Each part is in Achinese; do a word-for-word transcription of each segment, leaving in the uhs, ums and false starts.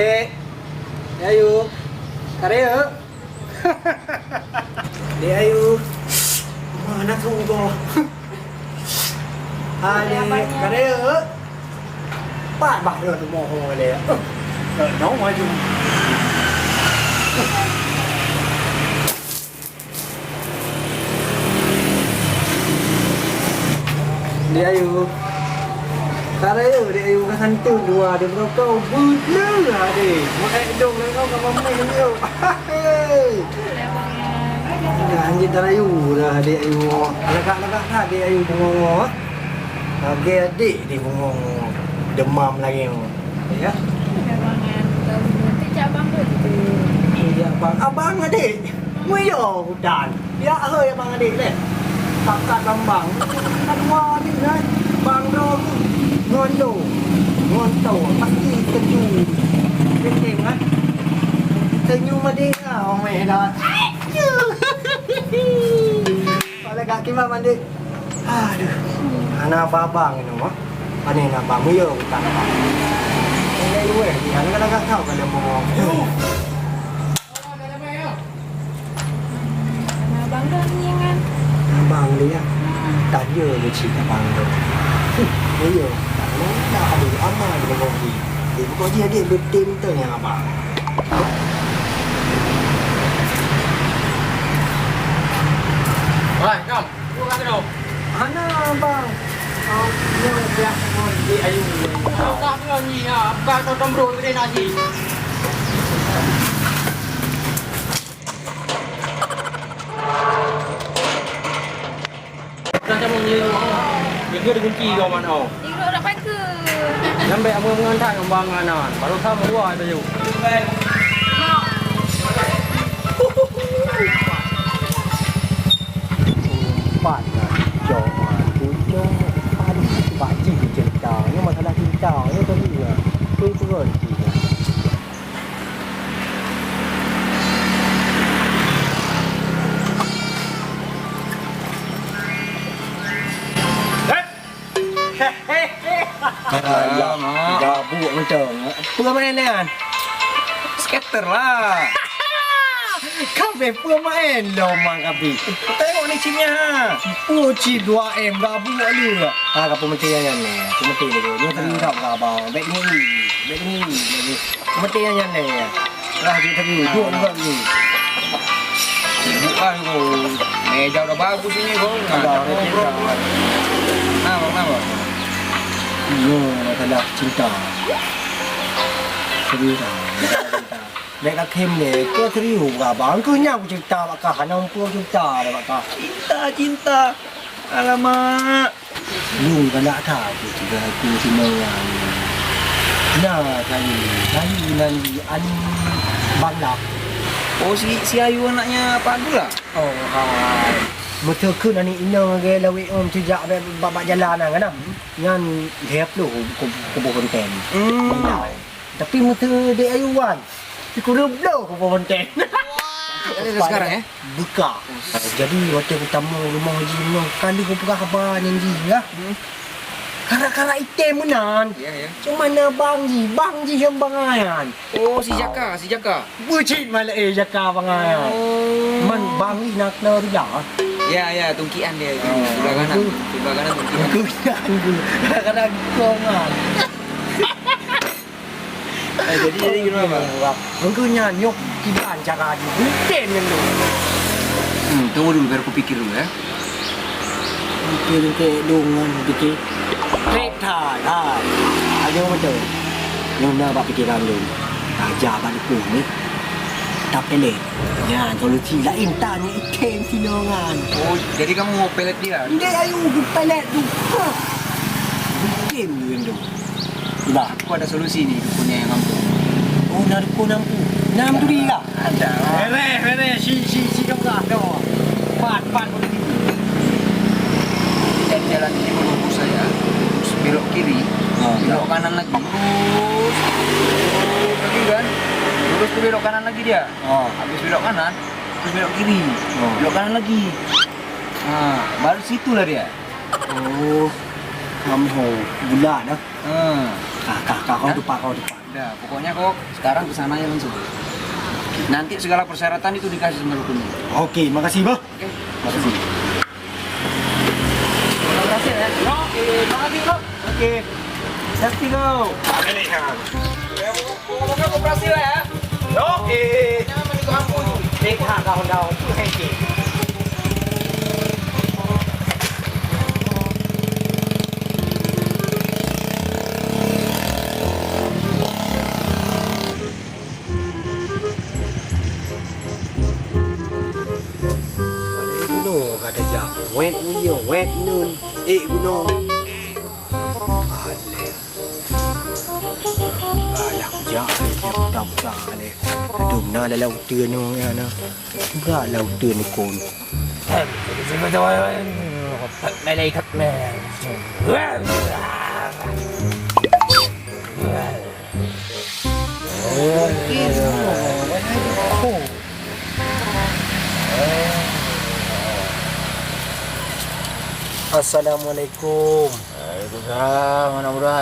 Dek, Dek Ayu, ka rayeuk? Dek Ayu, mana tu boh? Hai, Dek, ka rayeuk? Pat bah dah tu boh, Dek. Eh, dah, dah, maju. Dek Ayu. Ka rayeuk Dek Ayu ka santun dua di beurokok beutôi adé. Meu'ék dong lé kau ka mamèh nyoe. Hei. Dah anjing tarayu dah Dek Ayu. Lagak-lagak that Dek Ayu bungong. Lagèe adék di bungong demam lagèe nyoe. Ya. Memang kan, tu cak abang tu. Iya, abang. Abang adék. Meuyô utan. Ya, hei abang adék lé. Pakat lambang. Kedua ni kan. Bang Rom. Ngon lo. Ngon to. Pasti setuju. Penting kan. Senyum adék lah. Oh, meh dah. Kalau gak kimak mandi. Aduh, hana abang-abang nyoe, mah. Pane na abang, yo, bukan abang. Ini luweh, di hana kadang kau kalau mau. Abang dah ni kan? Abang dia. Tanya dia cik abang tu. Iya, tak ada aman dengan dia. Dia bukan dia, dia betul-betul yang abang. Wah, Tom. Bukan tu. Hana, bang. Au, nyoe biasa ngon di Ayu. Au, tak pernah ni, ya. Bukan tu, Tom, bro, dia nak ni. Dah cabut ni. Dia kena dikunci kau mana? Di luar dah pakai. Sampai amun-amun tak ngembang anan. Baru sama dua itu, Ayu. Empat lah. Jom, ah, tujuh. Paling bak jih cerita. Ni masalah cinta. Ni tadi lah. Betul-betul. Alamak. Gabuk macam. Apa main ni kan? Skater lah. Kabeh peumaén lom mang kabeh. Tengok ni cik nyan. Peue cit dua M gabuk le. Ha, ka peumeutée nyan nyan. Peumeutée dulu. Nyoe tadi tak gabau. Bèk ni. Bèk ni. Bèk ni. Peumeutée nyan nyan nyan. Lah, jeuet tadi. Jok juga ni. Bukan ko. Meja udah bagus ini ko. Nah, ada, ada ngobrol. Kenapa, kenapa? Nyoe masalah cinta. Serius ah. Cinta. Bèk kakém lé, keu serius bak abang. Keu nyan kucerita bak kah, hana muphom cerita lé bak kah. Cinta, cinta. Alamak. Lôn galak that keu tiga tu sinoe. Na kayu, kayu nan di Ani Bangla. Oh, si, si Ayu anaknya Pak Abdullah? Oh, hai. Meuteukheun aneuk inong lagèe lawét om sijak bak, bak, bak jalan nyan kan, nah. Nyan lhèe ploh ku, ku, kubu konten. Hmm. Tapi meuteudek ayuan. Sikureueng bloe kubu konten. Ada sekarang, eh? Buka. Jadi, watèe kutamong rumoh jih nyoe, ka lheueh kupeugah haba nyan jih, ya. Hmm. Karak-karak item meunan. Ya, ya. Cuma na bang jih, bang jih nyang bangai nyan. Oh, si Jaka, si Jaka. Bucit malah, eh, Jaka bangai nyan. Oh. Man bang jih na kena dia. Ya, ya, tungkian dia itu. Oh. Sebelah kanan. Itu. Sebelah kanan tungkian. Tungkian tu. Kadang-kadang kong ah. Eh, jadi, jadi kenapa? Mungkin nyan nyoe kiban cara jih. Mungkin nyan tu. Hmm, tunggu dulu, biar aku pikir dulu, ya. Mungkin ke dong kan, fikir. Trek that, ha. Ayo macam. Nyoe na bak pikiran dulu. Raja bak dukung ni. Tapi ni, nyan solusi lain, tanya item sinongan. Oh, jadi kamu mau pelet dia? Ndak, ayo, pelet tu. Ha. Mungkin dia tu. Bah, aku ada solusi ni, dukunnya yang ampuh. Oh, na dukun ampuh. Nam tu dia. Ada lah. Bereh, bereh. Si, si, si kau dah. Pat, pat. Dan jalan ini lurus saja. Lurus belok kiri. Ah, belok kanan lagi. Lurus. Lurus lagi kan. Lurus tu belok kanan lagi dia. Ah. Habis belok kanan, terus belok kiri. Ah. Belok kanan lagi. Ha, baru situlah dia. Oh, kamu bulat dah. Ha. Kah, kah, kah, kau depan, kau depan. Udah, pokoknya kau sekarang ke sana ya langsung. Nanti segala persyaratan itu dikasih sama dukunnya. Oke, makasih, Bang. Oke, makasih. Makasih ya. Oke, makasih, Bang. Oke. Safety go. Oke. Jangan menyentuh ampun. Tengah daun-daun tu, hei. Gunong ka tajak, wet uyeueng, wet nun, ék gunong. Alah, kujak, buta-buta, alah. Aduh, na lalau teun nyoe, ya, na. Gak lau teun kon. Malaikat. Assalamualaikum. Waalaikumsalam, anak muda.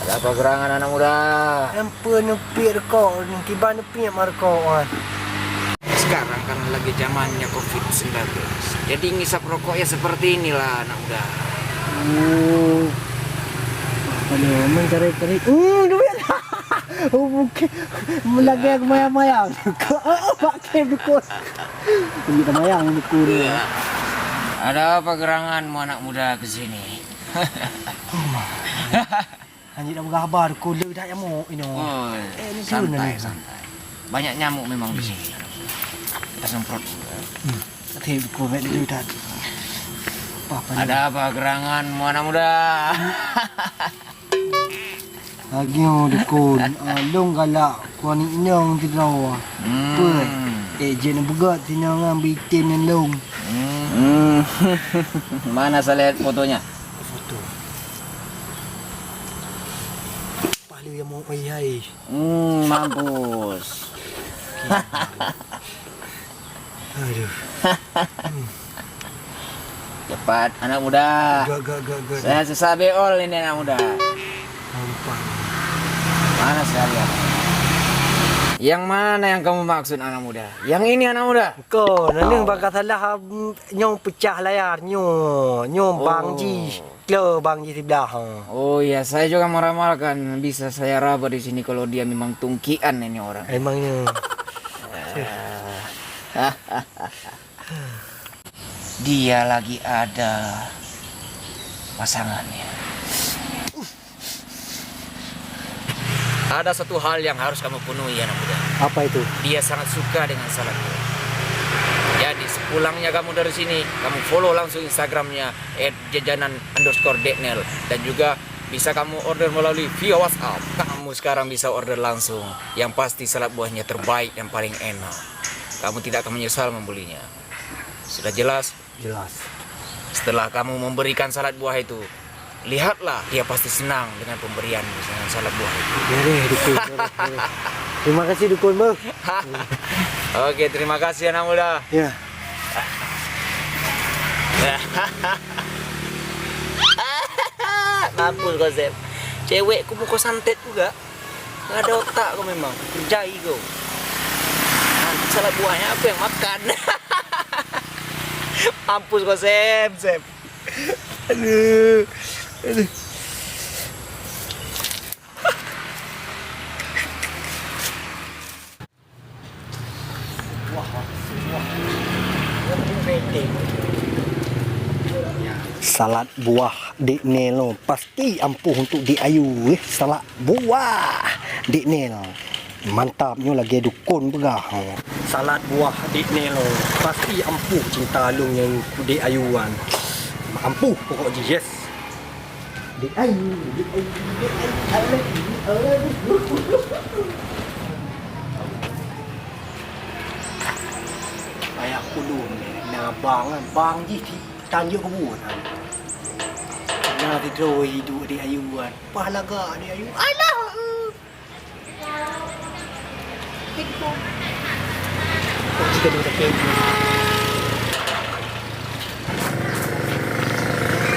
Ada apa gerangan, anak muda? Ampun, neupiek rukok, kiban neupiek ma rukok, wan. Sekarang kan lagi zamannya covid sembilan belas. Jadi ngisap rokok ya seperti inilah, anak muda. Oh. Apa nama, tarik-tarik. Hmm, duit. Oh, mungkin. Lagi aku mayang-mayang. Kok, oh, pakai dukun. Ini mayang dukun. Iya. Ada apa geranganmu, anak muda, ke sini? Hanya dah bergabar, dukun le dah nyamuk ini. Oh, eh, ini santai, santai. Banyak nyamuk memang di sini. Kita semprot dulu. Hmm. Tapi dukun baik dulu dah. Apa, apa ni? Ada apa geranganmu, anak muda? Lagèe nyoe dukon, ah, lôn galak keu aneuk inong sidroe. Hmm. Peue? Eh, jeuet neubeugot singoh ngon bitin ngon lôn. Hmm. Mana saya lihat fotonya? Foto. Pahala yang mau ai hai. Hmm, mampus. Aduh. Cepat, anak muda. Gak, gak, gak, gak. Saya susah beol ini, anak muda. Nampak. Mana saya lihat? Yang mana yang kamu maksud, anak muda? Yang ini, anak muda? Kau, nanti bakal salah, ah, nyong pecah layar, nyong, nyong bang jih. Klo bang jih siblah, ha. Oh iya, saya juga meramalkan bisa saya raba di sini kalau dia memang tungkian ini orang. Emangnya. Dia lagi ada pasangannya. Ada satu hal yang harus kamu penuhi, anak muda. Apa itu? Dia sangat suka dengan salad buah. Jadi, sepulangnya kamu dari sini, kamu follow langsung Instagramnya at jajanan underscore deknel. Dan juga bisa kamu order melalui via WhatsApp. Kamu sekarang bisa order langsung. Yang pasti salad buahnya terbaik dan paling enak. Kamu tidak akan menyesal membelinya. Sudah jelas? Jelas. Setelah kamu memberikan salad buah itu, lihatlah, dia pasti senang dengan pemberian dengan salad buah itu. Boleh, dukun, boleh, boleh. Terima kasih, dukun, bang. Oke, terima kasih, anak muda. Ya. Mampus kau, Sep. Cewek ku muka santet juga. Ada otak kau memang. Kerjai kau. Nanti salad buahnya apa yang makan? Mampus kau, Sep, Sep. Aduh. Aduh. Salad buah Dek Nel, oh, pasti ampuh untuk Dek Ayu, eh. Salad buah Dek Nel. Mantap nyoe lagèe dukon peugah. Salad buah Dek Nel, oh, pasti ampuh cinta lôn ngon Dek Ayu nyan. Ampuh pokok jih, yes. Dek Ayu, Dek Ayu, Dek Ayu, I love you, I love you. Payah ulôn na bang, bang jih tanjong kebun. Na sidroe iduek Dek Ayu kan. Pah lagak Dek Ayu. Alah.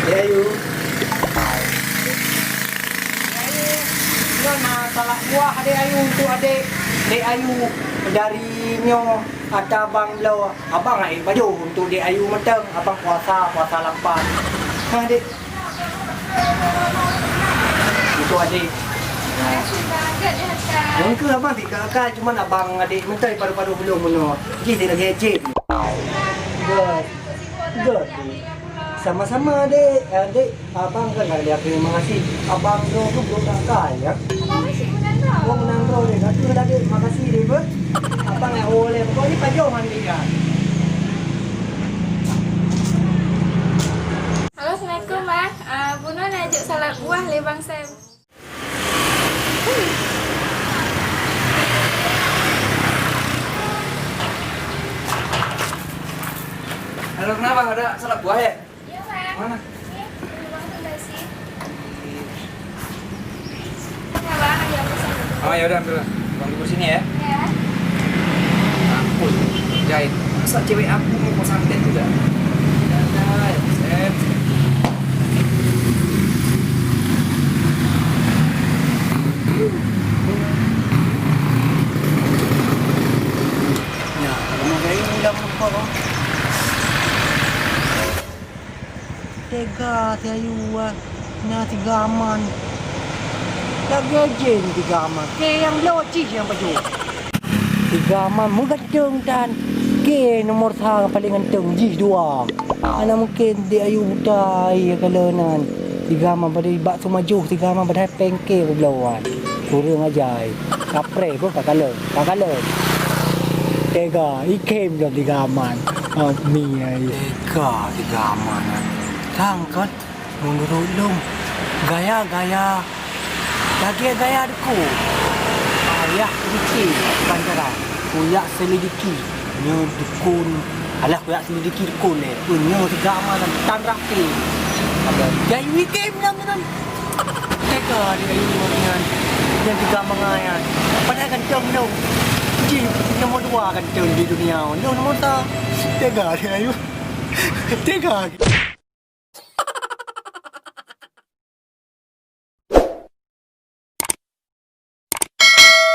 Ya, yuk. Wah, Dek Ayu, untuk adek. Dek Ayu, dari nyoe ata abang lo, abang ai baju untuk Dek Ayu mantong, abang puasa, puasa lampan. Ha, Dek. Untuk adek. Mungkin abang tiga kali, cuman abang adek mantong paru-paru belum meunoe. Jadi lagi cek. Good. Good. Sama-sama, Dek. Adek, abang kan nak dia terima kasih. Abang tu tu belum nak kai, ya? Abang masih menang tau. Oh, menang tau, Dek. Tapi dah, Dek, makasih, Dek, ber. Abang nak boleh. Pokoknya pajong mandi, ya. Halo, assalamualaikum, Ma. Ah, bunoe nak jok salad buah lé Bang Sam. Halo, kenapa? Ada salad buah, ya? Iya, Bang. Mana? Ini, Bang, sebelah sini. Iya, Bang, ada yang pesan. Oh, ya udah, ambil. Bang, tunggu sini, ya. Ya. Ampun, jahit. Masa cewek aku mau pesantren juga? Jahit, Sam. Ya, rumah saya ni dah melupa, Bang. Tega si Ayu, ah. Nyan si Gaman. Lagèe jén si Gaman. Kèe nyang bloe cit nyang pajoh. Si Gaman meuganteung tan. Kèe nomor sa paleng ganteung jih dua. Hana mungken Dek Ayu buta, iya, ka lheueh nan. Si Gaman padahai bak seumajoh si Gaman padahai pengke peubloe wan. Kureueng aja, ai. Kapreh pun ka kalon, ka kalon. Tega, ikem lom si Gaman. Ah, mi, ai. Tega si Gaman, ai. Sang kon, meunurot lôn, gaya-gaya, lagèe gaya dukon. Payah pike, bukan cara. Kuyak selidiki, nyoe dukon. Alah, kuyak selidiki dukon lé. Peue nyoe si Gaman tan rapi. Ada jai witem nyang nyan. Tega di Ayu nyan. Nyang tiga mangai nyan. Padahai ganteng lôn. Jih nomor dua ganteng di dunia. Lôn nomor sa. Tega di Ayu. Tega.